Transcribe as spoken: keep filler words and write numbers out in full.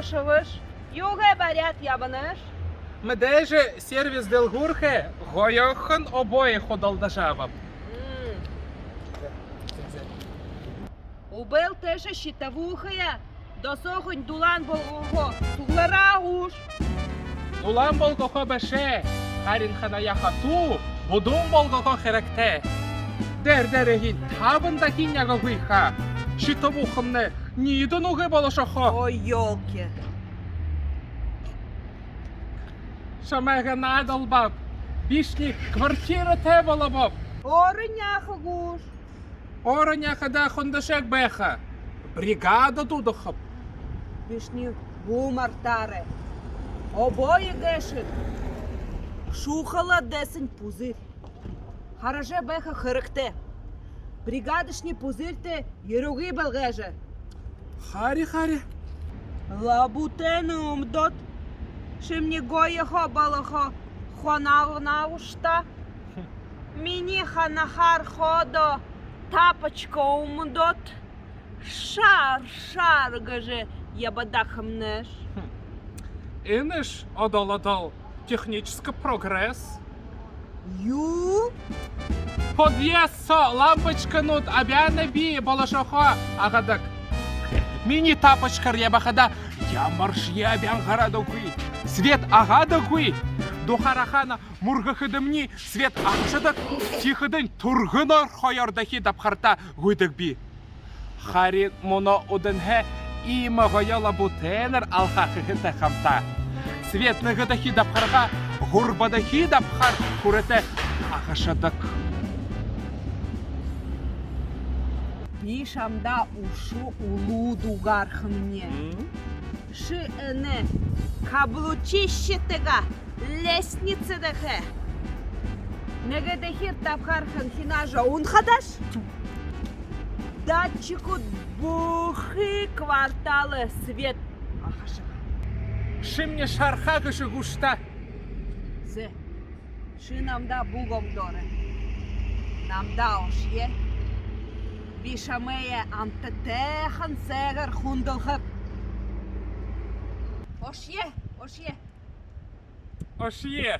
Шэбэш, юугээ баряад ябанаш? Мэдээжэ, сервис дэлгүүрһээ гоёхон обои худалдажа абааб. М. Үбэл тээшэ щитовуухаяа досоохинь дулаан болгохо, суглараа гүш? Дулаан болгохо бэшэ, харин ханаяа хатуу, будуун болгохо хэрэгтэй. Дээрэ дээрэһээнь табан дахин няагагүй һаа, щитовуухамнай ниидэнгүйгөөр болошохо. Ой, ёлки. Шамайгаа наадалбааб, бишни квартиратай болобоб. Өөрөө няаха гүш? Өөрөө няахада хүндэшэг байха. Бригада дуудахаб. Бишни бү мартаарай. Обои гээшэ шухала дээсэн пузырь. Хаража байха хэрэгтэй. Бригадашни пузырьтай ерээгүй бэлэй гэжэ. Хари, хари. Лабутэн үмдөөд, шимни гоёхон болохо хонагнаа гүш даа. Минии һанахаар ходо тапочка үмдөөд, шар-шар гэжэ ябадаг һэмнэш. Хм. Энэш одоол-одоол технический прогресс. Юу? Подъезд соо лампочканууд абяанай бии болошохо агадаг. Минии тапочкаар ябахада ямаршье абяан гарадаггүй. Свет агадаггүй. Духаараа мүргэхэдэмни свет агашадаг. Тиихэдэнь түргэнөөр хоёрдохи дабхартаа гүйдэгби. Харин мүнөө үдэнһөө иимэ гоё лабутэнээр алхаха хэһэн хамта. Свет нэгэдэхи дабхарһаа гурбадахи дабхар хүрэтэр агашадаг. Би шамда үшөө үлүү дуугархамни. М? Ши энэ каблучищатай лестницадаха нэгэдэхи дабхар хэнхинажа унахадаш, датчикууд бүхы кварталай свет агашаха. Шимни шарха гээшэ гүш даа. Зэ. Ши намда бү гомдоорой. Намда ошоё. Би шамайе амтатайхан сайгаар хүндэлхэб. Ошоё, ошоё. Ошоё.